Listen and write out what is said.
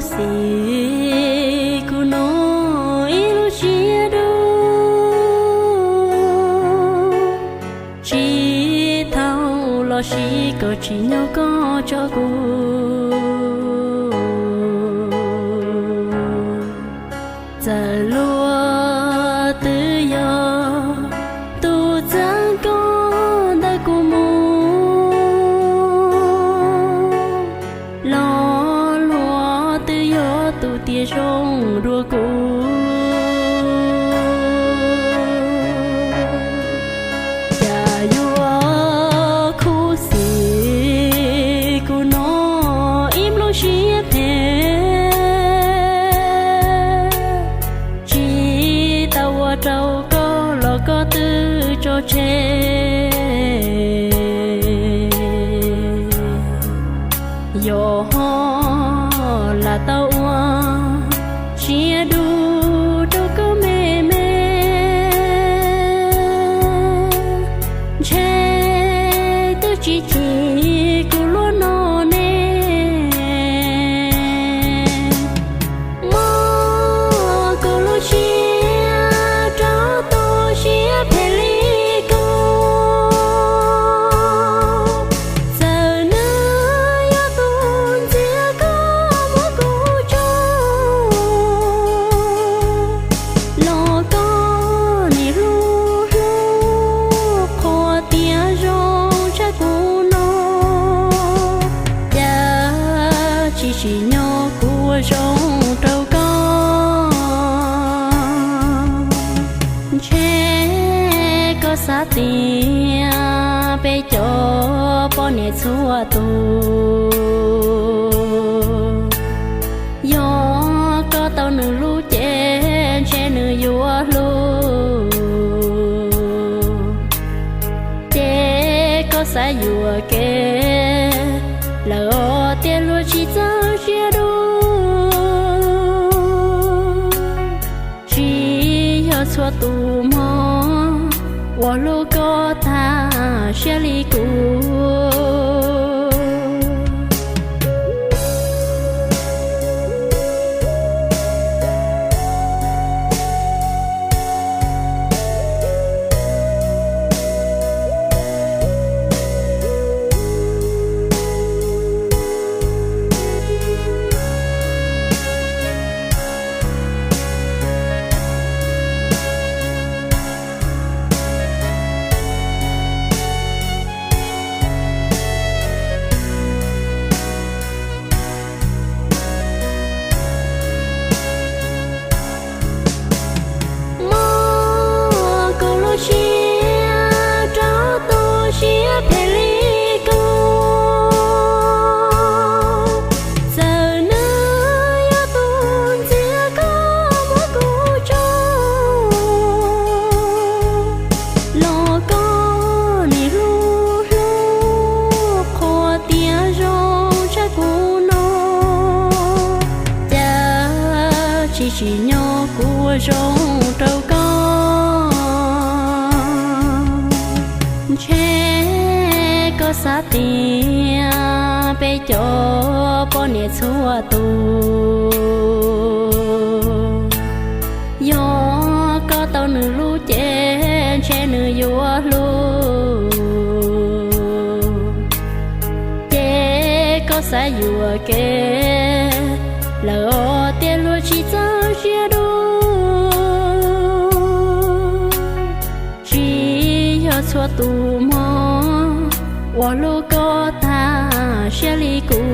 Xis, kuv noj ib lub siab dub, tsis tau los sis koj tsis nyob koj tso kuv. Txawm luag twb yog tus txhawb koj ntawm kuv mus, los luag twb yog tus tiav zoo dua kuv. Cas yuav khuv xim kuv noj ib nplooj siab phem, tsis tau ua rau koj los koj twb tso tseg. Yog ho lam tau ua siab dub rau koj me me, ntshe twb tsis tsim kuv luag no ne. Muab kuv lub siab rau tus siab phem li koj, txawm nws yog tus ntxias koj muab kuv tso, los koj nim hlub hlub qhuas tiav zoo tshaj kuv no. Cas tsis tsim nyog kuv ua zoo rau koj, ntshe koj xav tias peb cov poj niam txhua tus, yog koj tau nws lub cev ntshe nws yuav hlub. Ces koj xav yuam kev lawm os, tiag luag tsis txawj siab dub. Tsis yog txhua tus hmov uas hlub koj tag siab li kuv. Muab kuv lub siab rau tus siab phem li koj, txawm nws yog tus ntxias koj muab kuv tso, los koj nim hlub hlub qhuas tiav zoo tshaj kuv no. Cas tsis tsim nyog kuv ua zoo rau koj, ntshe koj xav tias peb cov poj niam txhua tus, yog koj tau nws lub cev ntshe nws yuav hlub. Ces koj xav yuam kev lawm os, tiag luag tsis txawj siab dub. Tsis yog txhua tus hmov uas hlub koj tag siab li kuv.